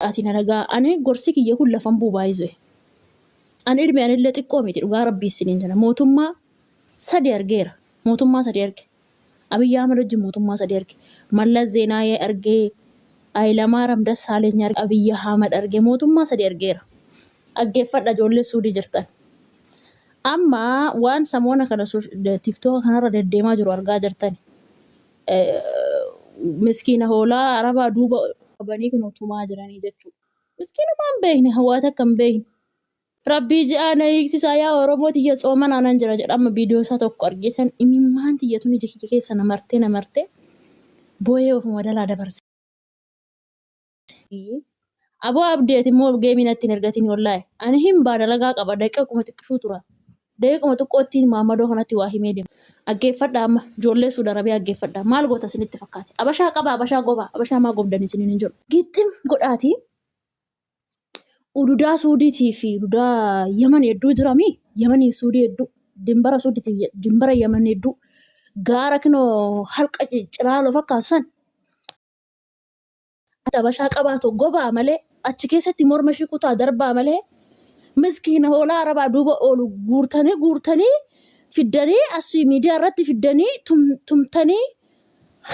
Ati na dhagaa, ani gorsi kiyya kun lafan bu'u baay'isee. Ani ilmi anillee xiqqoo miti, dhugaa rabbii isiniin jedha. Mootummaa sadi argeera. Mootummaa sadi arge. Abiyyi Ahmed wajjin mootummaa sadi arge. Mallas Zeenaayee argee, Hayilamaariyaam Dassaaleeny arge, Abiyyi Ahmed arge. Mootummaa sadi argeera. Dhaggeeffadha, ijoollee Suudii jirtan. Amma waan samoona kana TikTok kanarra deddeemaa jiru argaa jirtani. Miskiina hoolaa arabaa duuba qabanii kun tumaa jiranii jechuudha. Miskiinumaa hin beekne, hawaasa akka hin beekne. Rabbii ji'aa na hiiksisaa, yaa Oromoo tiyya, tsoomanaa nan jira jedha. Amma viidiyoo isaa tokko argitan, imimmaan tiyya tun ija kiyya keessa na martee na martee boo'ee ofuma dalaa dabarse. Aboo abdeet immoo geemii natti hin ergatin, wallaahi. Ani hin baa, dalagaa qaba, daqiiquma xiqqishuu tura. Daqiiquma xiqqoottiin maammadoo kanatti waa himee deema. Dhaggeeffadha amma, ijoollee Suudi Arabiyaa dhaggeeffadha. Maal goota isinitti fakkaate? Abashaa qaba, abashaa goba, abashaa maa gobdan isiniin hin jedhu. Gixxim godhaatii ududaa Suudiitii fi ududaa Yaman hedduu jirami. Yamanii fi Suudii hedduu. Dimbara Suudiitii fi dimbara Yaman hedduu. Gaara kinoo halqa ciraaloo fakkaatu san. Abashaa qabaatu gobaa malee, achi keessatti morma ishii kutaa darbaa malee, miskiina hoolaa arabaa duuba oolu guurtanii guurtanii fiddanii asii miidiyaa irratti fiddanii tumtanii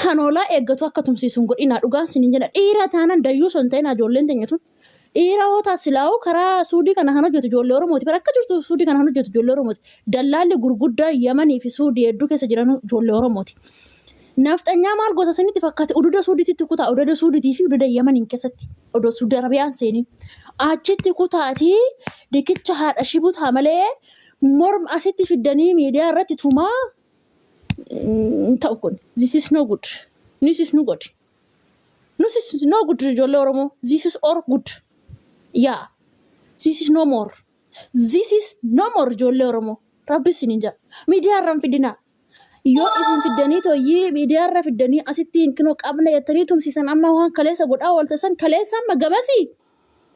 hanoolaa eeggatu akka tumsiisu hin godhinaa. Dhugaan sinin jedha, dhiira taanan dayyuu son ta'inaa. Ijoolleen teenya tun dhiira hoo taasilaa'u karaa Suudii kana kan hojjetu ijoollee Oromooti. Bara akka jirtu Suudii kana kan hojjetu ijoollee Oromooti. Dallaalli gurguddaa Yamanii fi Suudii hedduu keessa jiran ijoollee Oromooti. Nafxanyaa maal goota isinitti fakkaate? Ududa Suudiitti kutaa, ududa Suudiitii fi ududa Yamaniin keessatti odoo Suudi Arabiyaan seenin achitti kutaatii dikicha haadha shibutaa malee, morma asitti fiddanii miidiyaa irratti tumaa hin ta'u kun. This is no good. This is no good. This is no good, ijoollee Oromoo. This is all good. Yeah. This is no more. This is no more, ijoollee Oromoo. Rabbi isiniin jedha. Miidiyaa irra hin fidinaa. Yoo isin fiddanii toyyii miidiyaa irra fiddanii asitti kinoo qabna jettanii tumsiisan, amma waan kaleessa godhaa oolte san, kaleessa amma gamasii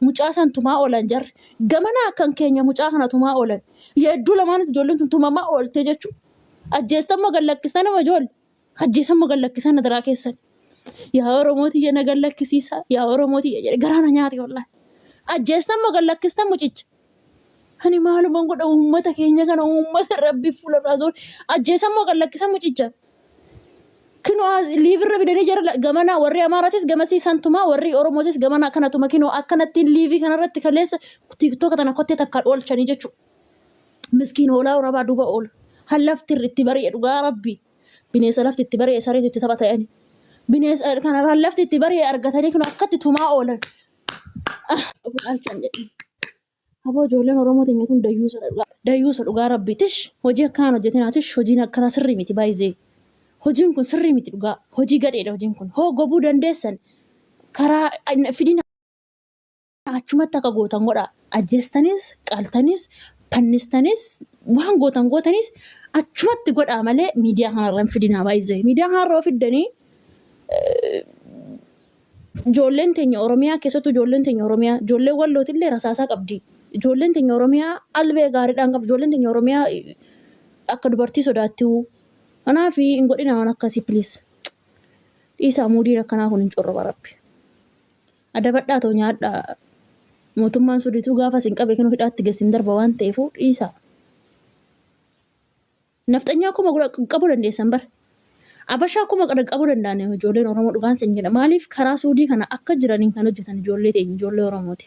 mucaa san tumaa oolan, jarri gamana akkan keenya mucaa kana tumaa oolan. Yedduu lamaanitti ijoolleen tun tumamaa oolte jechuudha. Ajjeestan moo gallakkistan nama ijoollee? Ajjeesan moo gallakkisan nadaraa keessan? Yaa Oromoo tiyya, na gallakkisiisa, yaa Oromoo tiyya jedhe garaa na nyaate wallaahi. Ajjeestan moo gallakkistan mucicha? Ani maaluman godha uummata keenya kana, uummata rabbi fuularraa zoon? Ajjeesan moo gallakkisan mucicha? Kinoo live irra fidanii jara gamanaa warri Amaaraatis gamasii santumaa, warri Oromootis gamanaa kanatuma kinoo akkanattiin live kanarratti kaleessa TikTok tana kottee takkaan oolchanii jechuudha. Miskiin hoolaa arabaa duuba oolu. Hallafti itti bari'e, dhugaa rabbi. Bineensa lafti itti bari'e sareetu itti tapha ta'ani. Bineensa kana lafti itti bari'e argatanii kun akkatti tumaa oolan. Of ilaalchan jedhe. Aboo, ijoolleen Oromoo teenya tun dayyuusa dhugaa. Dayyuusa, dhugaa rabbi. Tish, hojii akkanaan hojjetinaa, tish, hojiin akkanaa sirrii miti baay'ee. Hojiin kun sirrii miti dhugaa. Hojii gadheedha hojiin kun. Hoo gobuu dandeessan karaa fidina, achumatti akka gootan godhaa. Ajjeestanis, qaltanis, pannistanis, waan gootan gootanis achumatti godhaa malee miidiyaa kanarra hin fidinaa baay'ee. Miidiyaa kanarra yoo fiddanii ijoolleen teenya Oromiyaa keessattuu, ijoolleen teenya Oromiyaa, ijoolleen Wallootillee rasaasaa qabdi. Ijoolleen teenya Oromiyaa albee gaariidhaan qabdi. Ijoolleen teenya Oromiyaa akka dubartii sodaattiu. Kanaaf hin godhina waan akkasii, please. Dhiisaa, muudiin akkanaa kun hin corroba rabbi. Adabadhaa ta'u nyaadhaa. Mootummaan Suudiituu gaafa isin qabe kinu hidhaatti geessin darba waan ta'eefu dhiisaa. Nafxanyaa kuma qabuu dandeessan bara. Abashaa kuma qabuu danda'an ijoolleen Oromoo, dhugaan sin jedha. Maaliif karaa Suudii kana akka jiraniin kan hojjetan ijoollee teenya, ijoollee Oromooti.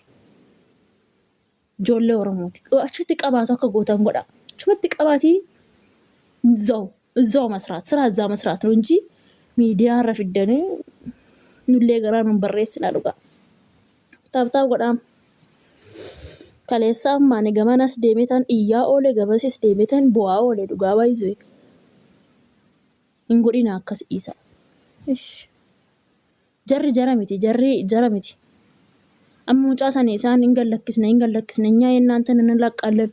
Ijoollee Oromooti. Achitti qabaatu akka gootan godha. Achumatti qabaatii እዛው እዛው መስራት ስራ እዛ መስራት ነው እንጂ miidiyaa irra fiddanii nullee garaa nun barreessina dhugaa. Tap tap godhaam. Kaleessa ammaani gamanas deemetan iyyaa oole, gamasis deemetan bu'aa oole, dhugaa baay'isuu. Hin godhina akkas, dhiisa. Ish. Jarri jara miti, jarri jara miti. Amma mucaa sani isaan hin gallakkisne, hin gallakkisne, እኛ የእናንተን እንለቃለን፣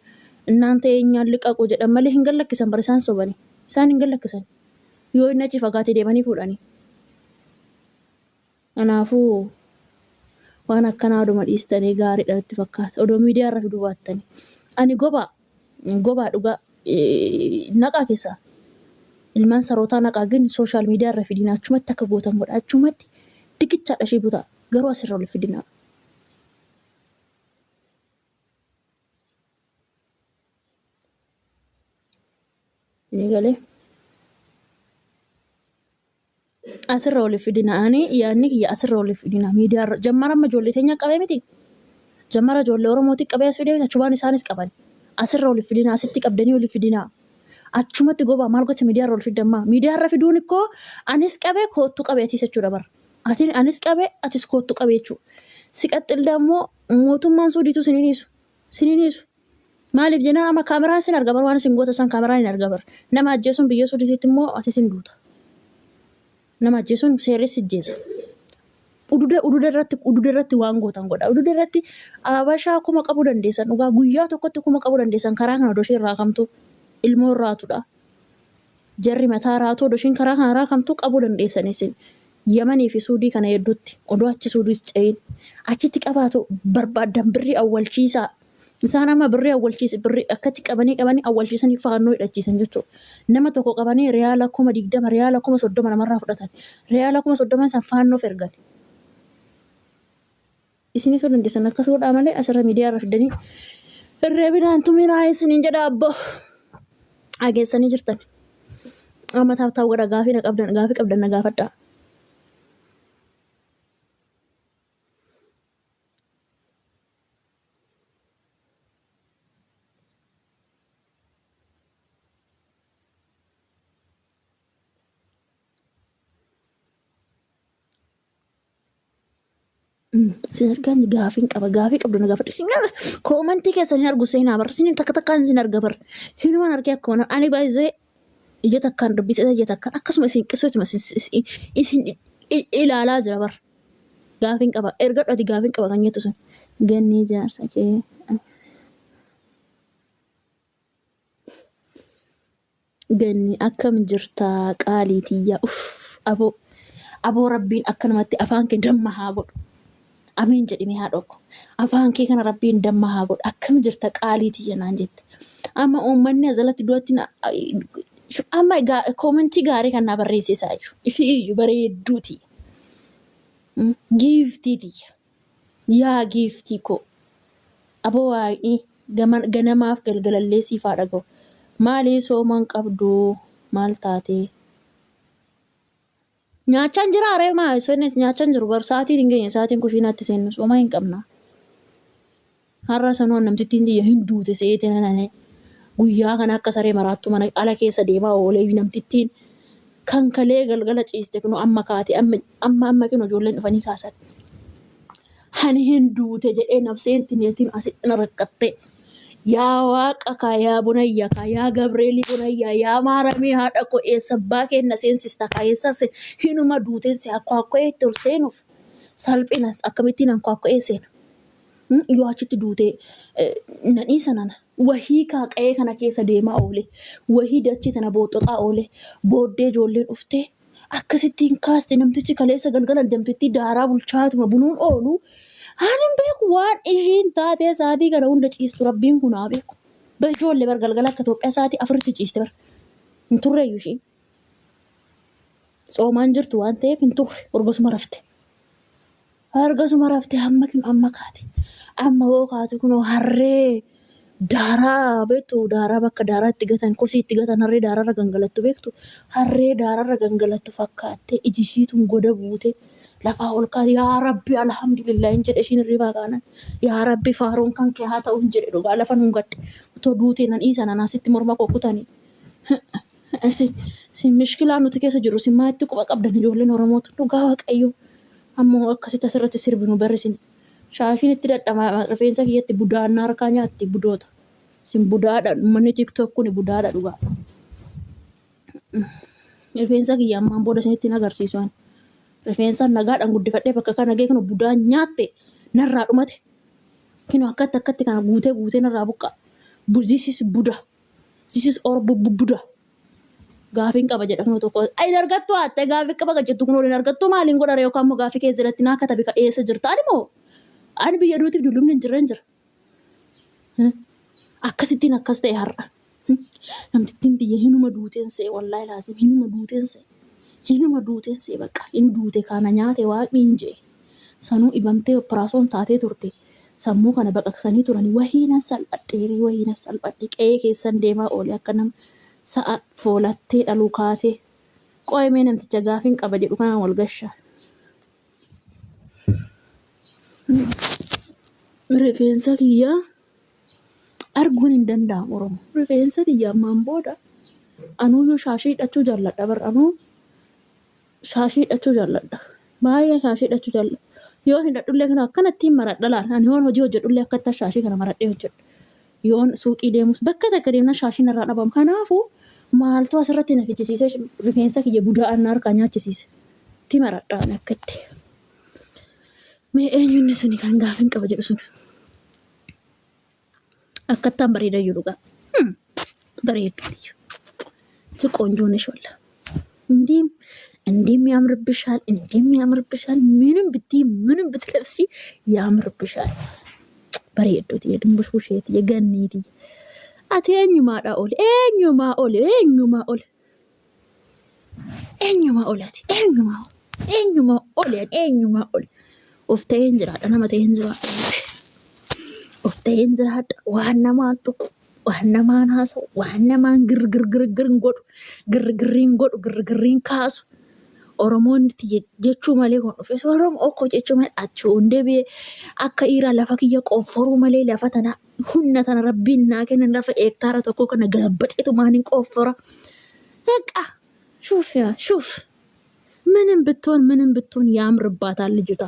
እናንተ የእኛን ልቀቁ jedhan malee hin gallakkisan bara, isaan sobani. Isaan hin gallakkisan. Yoo inni achi fagaate deemanii fuudhanii. Kanaafuu waan akkanaa oduma dhiistanii gaariidha natti fakkaata. Odoo miidiyaa irra fiduu baattanii. Ani gobaa gobaa dhugaa naqaa keessaa ilmaan sarootaa naqaa, gin social media irra fidina, achumatti akka gootan godha, achumatti dikichaadha ishee butaa, garuu asirra ol fidina. Isinii galee? Asirra waliif fidina. Ani yaadni kiyya asirra waliif fidina. Miidiyaa irra jammara amma ijoollee teenya qabee miti. Jammara ijoollee Oromooti qabee as fidee miti achumaan isaanis qaban. Asirra waliif fidina asitti qabdanii waliif fidina. Achumatti gobaa maal gocha miidiyaa irra wal fiddan maa? Miidiyaa irra fiduun ikkoo anis qabee koottu qabee atis jechuudha bara. Atiin anis qabee atis koottu qabee jechuudha. Siqaxxil dammoo mootummaan suudiitu sin hin hiisu. Sin hin hiisu. Maaliif jennaan amma kaameraan sin arga bar waan isin goota san kaameraan hin arga bar. Nama ajjeesuun biyya suudiititti immoo atis hin duuta. Nama ajjeesuun seerri si ajjeesa. Ududa ududa irratti ududa irratti waan gootan godha. Ududa irratti abashaa kuma qabuu dandeessan dhugaa guyyaa tokkotti kuma qabuu dandeessan karaa kana odoo isheen raakamtu ilmoo raatudha. Jarri mataa raatuu odoo isheen karaa kana raakamtu qabuu dandeessan isin. Yamanii fi Suudii kana hedduutti odoo achi Suudiis ce'in achitti qabaatu barbaaddan birrii awwalchiisaa. Isaan amma birrii awwalchiise birrii akkatti qabanii qabanii awwalchiisanii faannoo hidhachiisan jechuudha. Nama tokko qabanii riyaala 20,000 riyaala 30,000 namarraa fudhatan. Riyaala 30,000 san faannoof ergan. Isinis yoo dandeessan akkas godhaa malee asirra miidiyaa irra fiddanii hirreebinaan tuminaa isiniin jedha abbo. Dhageessanii jirtan. Amma taaptaap godha gaafii na qabdan gaafii qabdan na gaafadhaa. Sin argaan gaafiin qaba gaafii qabdu na gaafadhu. Sin koomantii keessan hin argu seenaa bar sin takka takkaan sin arga bar. Hinumaan argee akkuma ani baay'ee ija takkaan dubbisee ija takkaan akkasuma isin qisotuma isin ilaalaa jira bar. Gaafiin qaba ergadhu ati gaafiin qaba kan jettu sun. Gannii jaarsa kee. Ganni akkam jirtaa qaalii tiyya uff aboo aboo rabbiin akkanumatti afaan kee damma haa godhu amiin jedhimee haa dhokku afaan kee kana rabbiin damma haa godhu akkam jirta qaalii tiyya naan jette amma uummanni azalatti du'atti amma koomentii gaarii kan naa barreesse isaa iyyuu ishii iyyuu bareedduu tiyya giiftii tiyya Yaa giiftii koo! Aboo Waaqni ganamaaf galgalallee siif haa dhaga'u. Maalii sooma hin qabduu maal taatee? Nyaachaan jiraa ree maa isinis nyaachaan jiru bar sa'aatiin hin geenye sa'aatiin kushiinaatti seennu sooma hin qabna. Har'a sanuu namtittiin tiyya hin duute seete nanane guyyaa kana akka saree maraattuu mana ala keessa deemaa oolee namtittiin kan kalee galgala ciiste kunoo amma kaate amma amma amma kunoo ijoolleen dhufanii kaasan. Hani hin duute jedhee nafseen tineetiin asitti na rakkatte. Yaa waaqa kaa yaa bunayya kaa yaa gabreelii bunayya yaa maaramii haadha koo eessa abbaa keenna seensista kaa eessa hinuma duuteen si akkoakko'ee itti ol seenuuf salphinas akkamittiin ankoakko'ee seena. Yoo achitti duute na dhiisa nana. Wahii kaa qa'ee kana keessa deemaa oole. Wahii dachee tana booxxoxaa oole. Booddee ijoolleen dhuftee akkasittiin kaasti namtichi kaleessa galgala namtittii daaraa bulchaatuma buluun oolu. Ani hin beeku waan ishiin taatee sa'aatii kana hunda ciistu rabbiin kun haa beeku. Bar ijoollee bar galgala akka Itoophiyaa sa'aatii afuritti ciiste bar. Hin turreeyyu ishiin. Tsoomaan jirtu waan ta'eef hin turre orgasuma rafte. Ergasuma rafte hamma kin amma kaate. Amma hoo kaatu kunoo harree daaraa beektu daaraa bakka daaraa itti gatan kosii itti gatan harree daaraarra gangalattu beektu harree daaraarra gangalattu fakkaattee iji ishiitun goda buute lafaa ol kaate yaa rabbi alhamdulillah hin jedhe ishiin hirribaa kaanan yaa rabbi faaruun kan kee haa ta'u hin jedhe dhugaa lafa nun gadde otoo duutee nan dhiisa nan asitti morma koo kutanii Si mishkilaa nuti keessa jirru isin maa itti quba qabdan ijoolleen Oromootu dhugaa waaqayyo ammoo akkasitti asirratti sirbinu barri isin shaashiin itti dadhama rifeensa kiyyatti budaannaa harkaa nyaatti budoota isin budaadha uummanni tiktok kuni budaadha dhugaa rifeensa kiyya ammaan booda isinitti hin agarsiisu ani rifeensa nagaadhaan guddifadhee bakka kana ga'e kun budaan nyaatte narraa dhumate kino akkatti akkatti kana guutee guutee narraa buqqa this is buda This is or buda. Gaafiin qaba jedha kunoo tokko. Ay hin argattu haatte gaafii qaba kan jettu kunoo hin argattu maaliin godhare yookaan immoo gaafii keessa jalatti naa katabi ka eessa jirta ani moo ani biyya duutiif dullumni hin jirre hin jira. Akkasittiin akkas ta'e har'a. Namtittiin tiyya hinuma duuteen se'e wallaahi laasim hinuma duuteen se'e. Hinuma duuteen se'e bakka hin duute kana nyaate waaqni hin je'e. Sanuu dhibamtee operaasoon taatee turte. Sammuu kana baqaqsanii turani. Wahii nan salphadheeree wahii nan salphadhe. Qe'ee keessan deemaa oole akka nama Sa'a foolattee dhaluu kaatee. Qoy mee namticha gaafiin qaba jedhu kanaan wal gashaa. Rifeensa kiyya arguun hin danda'amu Oromoo. Rifeensa kiyya ammaan booda anuuyyuu shaashii hidhachuu jaalladha bar anuu shaashii hidhachuu jaalladha. Baay'ee shaashii hidhachuu jaalladha. Yoon hidhadhullee kana akkanatti maradha laal. Ani yoon hojii hojjedhullee akkatti shaashii kana maradhee hojjedha. Yoon suuqii deemus bakka takka deemna shaashiin irraa dhabamu. Kanaafuu maaltu asirratti na fichisiisee rifeensa kiyya budaa na harkaa nyaachisiise. Itti maradha ani akkatti. Mee eenyu inni suni kan gaafin qaba jedhu sun. Akkattaan bareeda iyyuu dhugaa. Bareeddu tiyya. Ti ቆንጆ ነሽ ወላ እንዲህም እንዲህም ያምርብሻል፣ እንዲህም ያምርብሻል። ምንም ብትይ ምንም ብትለብሲ ያምርብሻል። Bareeddu tiyya ድንቡሽቡshee tiyya gannii tiyya. Ati eenyumaadha oli? Eenyumaa oli? Eenyumaa oli? Eenyumaa oli ati? Eenyumaa oli? Eenyumaa oli? Ani eenyumaa oli? Of ta'een jiraadha, nama ta'een jiraadha. Of ta'een jiraadha. Waan namaan tuqu, waan namaan haasa'u, waan namaan girgirgirgir hin godhu, girgirriin godhu, girgirriin kaasu. Oromoonni tiyya jechuu malee kun dhufes Oromoo okkoo jechuu malee achi hundee biyya akka dhiiraa lafa kiyya qofforuu malee lafa tana humna tana rabbiin naa kennan lafa hektaara tokko kana galabbaxeetu maaniin qoffora. በቃ ሹፍ ያ ሹፍ ምንም ብትሆን ምንም ብትሆን ያምርባታል ልጅቷ።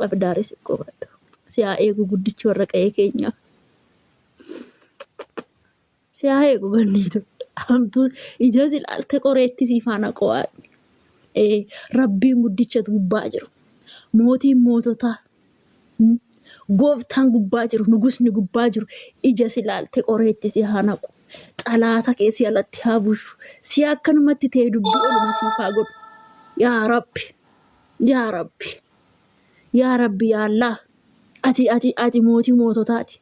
Abdaari si qobadhu si haa eegu guddichi warra qe'ee keenyaa si haa eegu ganniitu hamtuu ija si ilaalte qoreetti si faana qo'aa. Rabbiin guddichatu gubbaa jiru mootiin moototaa gooftaan gubbaa jiru nugusni gubbaa jiru ija si ilaalte qoreetti si haa naqu xalaata kee si alatti haa bushu si akkanumatti ta'e dubbii oluma siif haa godhu. Yaa Rabbi, yaa Rabbi, yaa Rabbi, yaa Allah, ati ati ati mootii moototaati,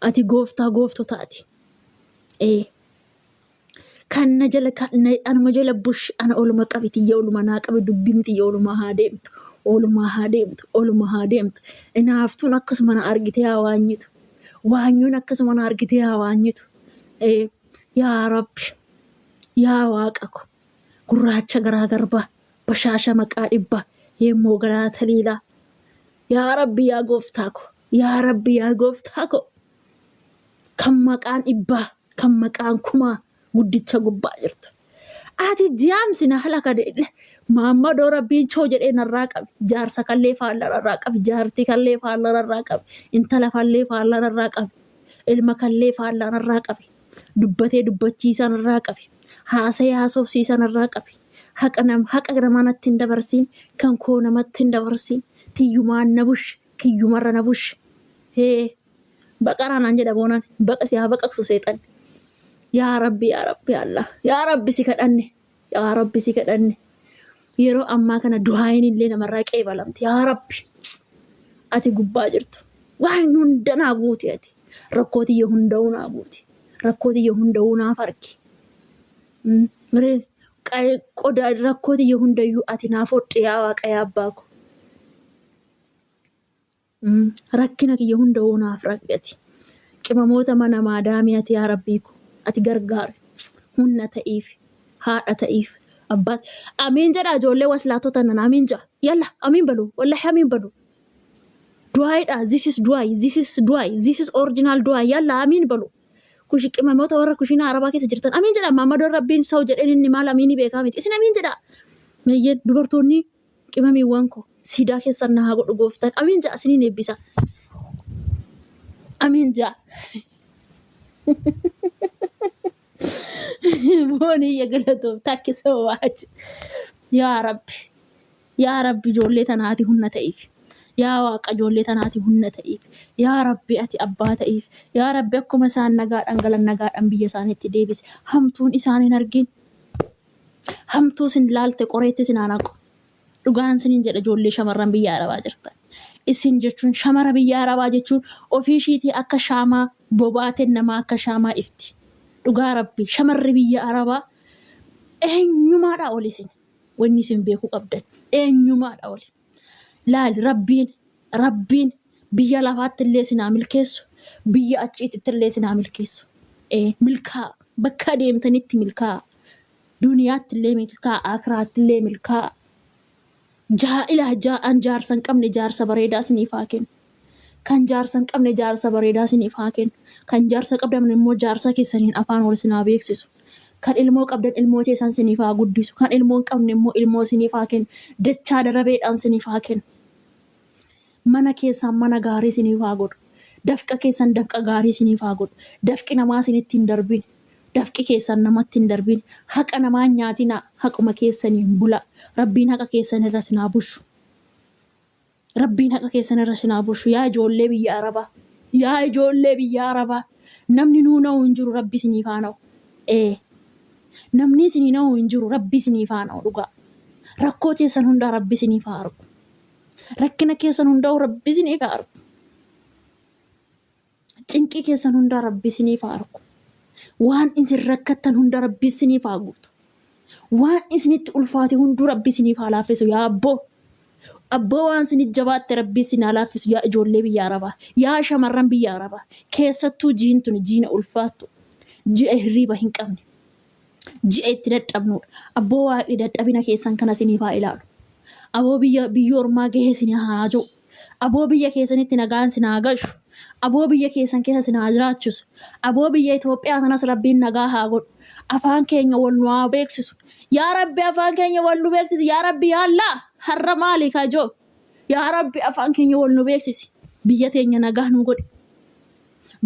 ati gooftaa gooftotaati. Ee kan na jala kan na anuma jala bush ana oluma qabi tiyya oluma naa qabi dubbiin tiyya oluma haa deemtu oluma haa deemtu oluma haa deemtu. Inaaftuun akkasuma na argitee haa waanyitu, waanyuun akkasuma na argitee haa waanyitu. Ee yaa Rabbi, yaa Waaqa ko, gurraacha garaa garbaa bashaasha maqaa dhibbaa yemmoo garaa taliilaa, yaa Rabbi, yaa gooftaa ko, yaa Rabbi, yaa gooftaa ko, kan maqaan dhibbaa kan maqaan kumaa guddicha gubbaa jirtu. Ati ji'aamsi na halaka maammadoo rabbiin choo jedhee narraa qabi. Jaarsa kallee faalla narraa qabi. Jaartii kallee faalla narraa qabi. Intala kallee faalla narraa qabi. Ilma kallee faalla narraa qabi. Dubbatee dubbachiisaa narraa qabi. Haasa'ee haasofsiisaa narraa qabi. Haqa nam haqa namaa natti hin dabarsiin. Kan koo namatti hin dabarsiin. Tiyyumaan na bush. Kiyyumarra na bush. Hee baqaraa naan jedha boonaan baqa si haa baqaqsu seexanni. Yaa Rabbi, yaa Rabbi, Allah, yaa Rabbi, si kadhanne, yaa Rabbi, si kadhanne. Yeroo ammaa kana du'aayin illee namarraa qeebalamti. Yaa Rabbi ati gubbaa jirtu waan hunda naa guuti, ati rakkoo tiyya hunda'uu naa guuti, rakkoo tiyya hunda'uu naaf argi. Qoda rakkoo tiyya hundayyuu ati naaf hodhi yaa Waaqa, yaa abbaa ko. Rakkina kiyya hunda'uu naaf raggati. Qimamoota mana maadaamii ati yaa Rabbii ko ati gargaari. Humna ta'iif, haadha ta'iif, abbaa. Amiin jedha ijoollee waslaatota nan amiin jedha. Yalla amiin balu, wallahi amiin balu. Du'aayidha, this is du'aay, this is du'aay, this is original du'aay. Yalla amiin balu. Kushi qimamoota warra kushiinaa arabaa keessa jirtan amiin jedha. Maammadoon Rabbiin saw jedheen inni maal amiinii beekaa miti. Isin amiin jedha. Meeyyeen dubartoonni qimamiiwwan koo siidaa keessan na haa godhu gooftaan. Amiin jedha isiniin eebbisa. Amiin jedha. Booniyya galatoom takki sawaachi. Yaa Rabbi. Yaa Rabbi ijoollee tanaati humna ta'iif. Yaa Waaqa ijoollee tanaati humna ta'iif. Yaa Rabbi ati abbaa ta'iif. Yaa Rabbi akkuma isaan nagaadhaan galan nagaadhaan biyya isaaniitti deebisi. Hamtuun isaan hin argin. Hamtuu isin laalte qoreetti isin haa naqu. Dhugaan isiniin jedha ijoollee shamarran biyya Arabaa jirtan. Isin jechuun shamara biyya Arabaa jechuun ofii ishiitii akka shaamaa bobaateen namaa akka shaamaa ifti. Dhugaa Rabbi shamarri biyya Arabaa eenyumaadhaa ol isin. Wanni isin beekuu qabdan eenyumaadhaa oli. Laali Rabbiin Rabbiin biyya lafaatti illee isin haa milkeessu, biyya achiititti illee isin haa milkeessu. Ee milkaa. Bakka adeemtanitti milkaa'a. Duniyaatti illee milkaa'a, akiraatti illee milkaa'a. Jaa'ila jaa'an jaarsa hin qabne jaarsa bareedaa isiniif haa kennu. Kan jaarsa hin qabne jaarsa bareedaa isiniif haa kennu. Kan jaarsa qabdan immoo jaarsa keessaniin afaan wal isin haa beeksisu. Kan ilmoo qabdan ilmoo teessan isiniif haa guddisu. Kan ilmoo hin qabne immoo ilmoo isiniif haa kennu. Dachaa darabeedhaan isiniif haa kennu. Mana keessan mana gaarii isiniif haa godhu. Dafqa keessan dafqa gaarii isiniif haa godhu. Dafqi namaa isinitti hin darbin. Dafqi keessan namatti hin darbin. Haqa namaa hin nyaatinaa. Haquma keessaniin bulaa. Rabbiin haqa keessan irra isin haa bushu. Rabbiin haqa keessan irra isin haa bushu. Yaa ijoollee biyya Arabaa. Yaa ijoollee biyya Arabaa. Namni nuu na'u hin jiru, Rabbi isiniif haa na'u. Ee. Namni isinii na'u hin jiru, Rabbi isiniif haa na'u dhugaa. Rakkoo teessan hundaa Rabbi isiniif haa argu. Rakkina keessan hundaa'u Rabbi isiniif haa argu. Cinqii keessan hundaa Rabbi isiniif haa argu. Waan isin rakkattan hunda Rabbi isiniif haa guutu. Waan isinitti ulfaate hunduu Rabbi isiniif haa laaffisu yaa abboo. Abboo, waan isinit jabaatte Rabbi isin haa laaffisu, yaa ijoollee biyya Arabaa. Yaa shamarran biyya Arabaa. Keessattuu jiin tuni jiina ulfaattu. Ji'a hirriiba hin qabne. Ji'a itti dadhabnudha. Abboo, Waaqni dadhabina keessan kana isiniif haa ilaalu. Aboo, biyya biyya ormaa gahee isin haa jiru. Aboo, biyya keessanitti nagaan isin haa gashu. Aboo, biyya keessan keessa isin haa jiraachisu. Aboo, biyya Itoophiyaa sanas Rabbiin nagaa haa godhu. Afaan keenya wal nu haa beeksisu. Yaa Rabbi, afaan keenya wal nu beeksisi. Yaa Rabbi, yaa Allah, har'a maali kajoo? Yaa Rabbi, afaan keenya wal nu beeksisi. Biyya teenya nagaa nu godhi.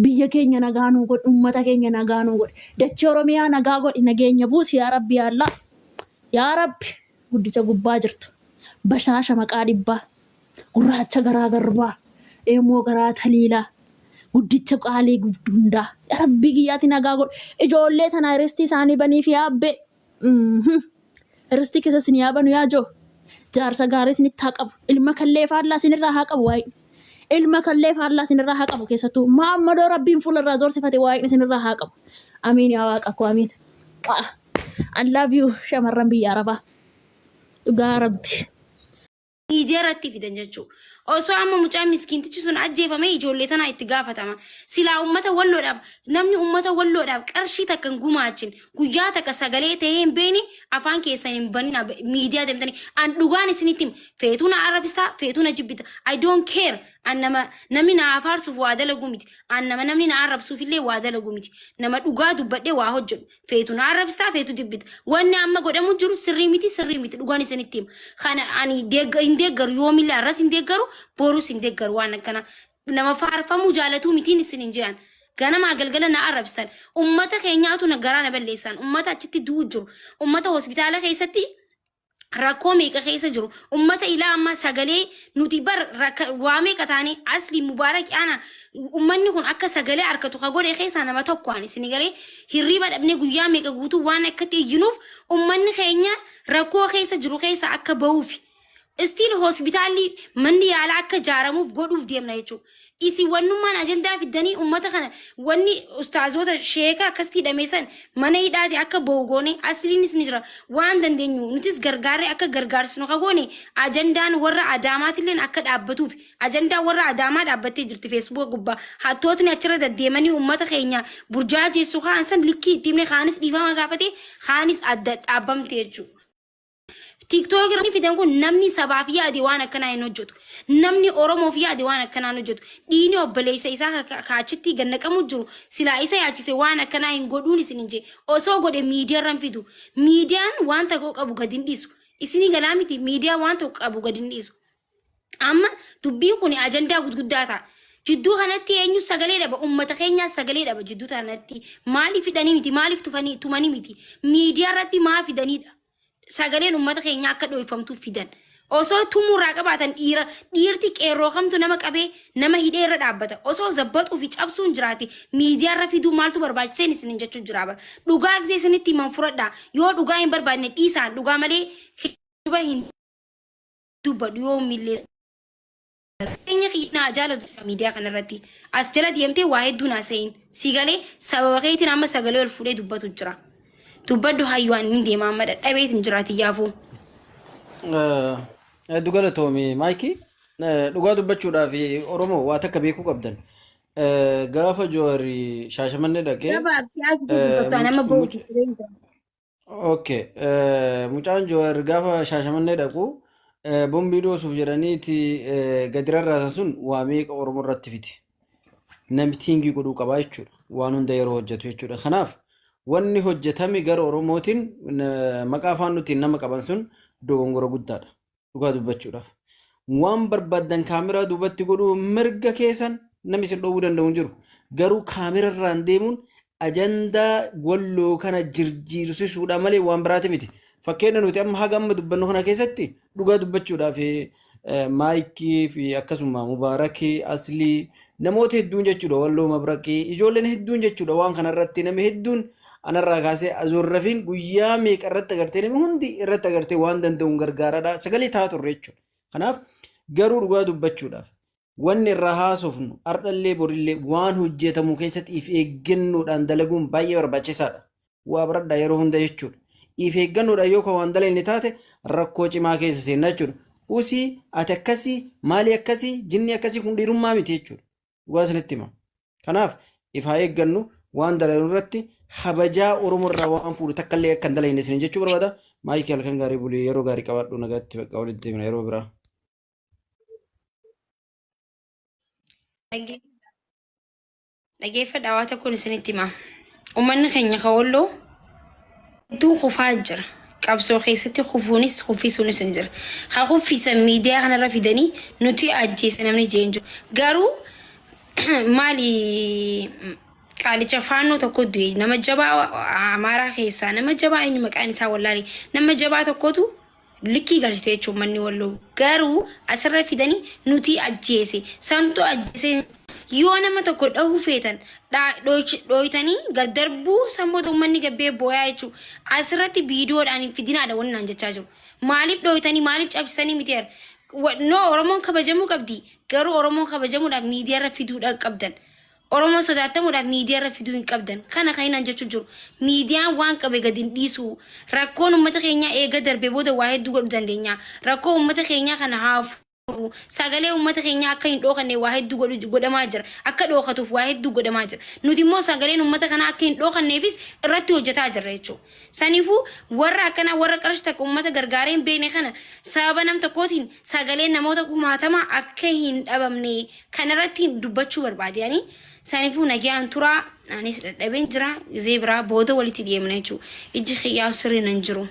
Biyya keenya nagaa nu godhi. Uummata keenya nagaa nu godhi. Dachee Oromiyaa nagaa godhi. Nageenya buusi, yaa Rabbi, yaa Allah. Yaa Rabbi, guddicha gubbaa jirtu. Bashaasha maqaa dhibbaa. Gurraacha garaa garbaa. Eemoo garaa taliilaa. Guddicha qaalii hundaa. Yaa Rabbii kiyyaati, nagaa godhi. Ijoollee tana ristii isaanii baniif, yaa abbee. Ristii keessa isin yaa banu, yaa joo. Jaarsa gaarii isinitti haa qabu. Ilma kallee faallaa isinirraa haa qabu waa'ee. Ilma kallee faallaa isinirraa haa qabu keessattuu. Maammadoo Rabbiin fuula irraa zoorsifate waa'ee isinirraa haa qabu. Amiin, yaa Waaqa koo, amiin. I love you, shamarran biyya Arabaa. Dhugaa Rabbi. Miidiyaa irratti fidan jechuudha. Osoo amma mucaan miskiintichi sun ajjeefame, ijoollee tanaa itti gaafatama. Silaa uummata Walloodhaaf, namni uummata Walloodhaaf qarshii takka hin gumaachin, guyyaa takka sagalee ta'ee hin beekne, afaan keessan hin banina miidiyaa deemtanii. An dhugaan isinitti hima. Feetuu na arrabstaa, feetuu na jibbita. I don't care. An nama namni na afaarsuuf waa dalagu miti. An nama namni na arrabsuuf illee waa dalagu miti. Nama dhugaa dubbadhee waa hojjedhu. Feetu na arrabstaa, feetu jibbita. Wanni amma godhamu jiru sirrii miti, sirrii miti, dhugaan isinitti hima. Kana ani hin deeggaru, yoomillee har'as hin deeggaru, borus hin deeggaru waan akkana. Nama faarfamuu jaalatuu mitiin isin hin jedhan. Ganamaa galgala na arrabstan. Ummata keenyaatu na garaa na balleessan. Ummata achitti du'u jiru. Ummata hospitaala keessatti rakkoo meeqa keessa jiru. Ummata ilaa amma sagalee nuti bar waa meeqa taane, Asli Mubaarak ana, ummanni kun akka sagalee harkatu ka godhe keessaa nama tokko ani. Isin galee hirriiba dhabnee guyyaa meeqa guutuu waan akkatti iyyinuuf ummanni keenya rakkoo keessa jiru keessa akka bahuufi. Still hospitaalli, manni yaalaa akka ijaaramuuf godhuuf deemna jechuudha. Isin wannummaan ajandaa fiddanii ummata kana, wanni ustaazota sheeka akkasitti hidhame san mana hidhaati akka ba'u goone, Asliinis ni jira. Waan dandeenyu nutis gargaarree akka gargaarsinu ka goone, ajandaan warra Adaamaatilleen akka dhaabbatuuf. Ajandaan warra Adaamaa dhaabbattee jirti Feesbuuka gubbaa. Hattootni achirra deddeemanii ummata keenya burjaajessu kaan san likkii itti himne, kaanis dhiifama gaafate, kaanis adda dhaabbamte jechuudha. TikTok irra fidan kun, namni sabaaf yaade waan akkanaa hin hojjetu. Namni Oromoof yaade waan akkanaa hin hojjetu. Dhiini obboleessa isaa kaachitti gannaqamu jiru silaa isa yaachise waan akkanaa hin godhuun isin hin jee. Osoo godhe miidiyaa irra hin fidu. Miidiyaan waan tokko qabu gadi hin dhiisu. Isinii galaa miti? Miidiyaan waan tokko qabu gadi hin dhiisu. Amma dubbiin kun ajandaa gudguddaa ta'a. Jidduu kanatti eenyu sagalee dhaba? Uummata keenyaa sagalee dhaba jidduu kanatti. Maaliif hidhanii miti? Maaliif tufanii tumanii miti? Miidiyaa irratti maa fidanidha? Sagaleen uummata keenyaa akka dhoofamtuuf fidan. Osoo tumuurraa qabaatan, dhiira dhiirti qeerroo kamtu nama qabee nama hidhee irra dhaabbata? Osoo zabbaxuu fi cabsuun jiraate, miidiyaa irra fiduu maaltu barbaachiseen isinin jechuun jira bara. Dhugaa gisee isinitti himan fudhadhaa. Yoo dhugaa hin barbaadne dhiisaan, dhugaa malee kijiba hin dubbadhu yoomillee. Keenya naa jaalatu miidiyaa kanarratti as jala deemtee waa hedduu naa se'in si galee, sababa keetiin amma sagalee ol fuudhee dubbatu jira. Dubbadhu hayyuu, ani ni deema, amma dadhabeetiin jiraati yaafuu. Hedduu galatoomi, Maayikii. Dhugaa dubbachuudhaaf, Oromoo, waa takka beekuu qabdan. Gaafa Jawaar Shaashamannee dhaqee Gabaabsi ati dubbattu nama boo'u jireenya. Okay. Mucaan Jawaar gaafa Shaashamannee dhaqu bombii dhoosuuf jedhaniiti gadi rarraasan sun waa meeqa Oromoo irratti fide. Namni tiingii godhuu qabaa jechuudha. Waan hunda yeroo hojjetu jechuudha. Kanaaf wanni hojjetame gara Oromootiin maqaa afaan nutiin nama qaban sun dogongora guddaadha. Dhugaa dubbachuudhaaf. Waan barbaaddan kaameraa duubatti godhuu mirga keessan namni isin dhoowwuu danda'u hin jiru. Garuu kaamera irraan deemuun ajandaa walloo kana jirjiirsisuudha malee waan biraati miti. Fakkeenya nuti amma haga amma dubbannu kana keessatti dhugaa dubbachuudhaaf maayikii fi akkasuma mubaarakii aslii namoota hedduun jechuudha walloo mabrakii ijoolleen hedduun jechuudha waan kana irratti namni hedduun anarraa kaasee azoorrafiin guyyaa meeqa irratti agartee namni hundi irratti agartee waan danda'uun gargaaradha sagalee ta'a turre jechuudha. Kanaaf garuu dhugaa dubbachuudhaaf wanni irraa haasofnu ardhallee borillee waan hojjetamu keessatti if eeggannoodhaan dalaguun baay'ee barbaachisaadha. Waa baradhaa yeroo hunda jechuudha. If eeggannoodhaan yoo kan waan dalagne taate rakkoo cimaa keessa seenna jechuudha. Usii ati akkasii maali akkasii jinni akkasii kun dhiirummaa miti jechuudha. Dhugaa isinitti hima. Kanaaf if haa eeggannu waan dalagnu irratti kabajaa Oromoo irraa waan fuudhu takka illee akka hin dalagne isin jechuu barbaada. Maayikii halkan gaarii bulii yeroo gaarii qabaadhu nagaatti bakka walitti deemna yeroo biraa. Dhageeffadhaa waa tokkoon isinitti hima. Uummanni keenya kan walloo hedduun kufaa jira. Qabsoo keessatti kufuunis kuffisuunis hin jira. Haa kuffisan miidiyaa kanarra fidanii nuti ajjeese namni jee hin jiru. Garuu maali qaalicha faannoo tokko du'e nama jabaa Amaaraa keessaa nama jabaa eenyu maqaan isaa wallaali nama jabaa tokkotu likkii galchite jechuun manni walloo garuu asirra fidanii nuti ajjeese santu ajjeese yoo nama tokko dhahuu feetan dhooytanii gad darbuu san booda uummanni gabbee booyaa jechuun asirratti viidiyoodhaan hin fidinaadha wanni naan jechaa jiru maaliif dhooytanii maaliif cabsitanii miti no Oromoon kabajamuu qabdi garuu Oromoon kabajamuudhaaf miidiyaarra fiduudhaan qabdan Oromoon sodaattamuudhaaf miidiyaa irra fiduu hin qabdan. Kana kan inni jechuu jiru. Miidiyaan waan qabe gadi hin dhiisu. Rakkoon uummata keenyaa eega darbe booda waa hedduu godhuu dandeenya. Rakkoo uummata keenyaa kana haa furu. Sagalee uummata keenyaa akka hin dhookanne waa hedduu godhamaa jira. Akka dhookatuuf waa hedduu godhamaa jira. Nuti immoo sagaleen uummata kanaa akka hin dhookanneefis irratti hojjetaa jirra jechuudha. Saniifuu warra akkanaa warra qarshii takka uummata gargaaree hin beekne kana sababa nam tokkootiin sagaleen namoota kumaatamaa akka hin dhabamne kanarratti dubbachuu barbaade ani. Saniifuu nagaan turaa anis dadhabeen jira gizee biraa booda walitti deemna jechuudha. Ijji kiyyaa sirrii nan jiru.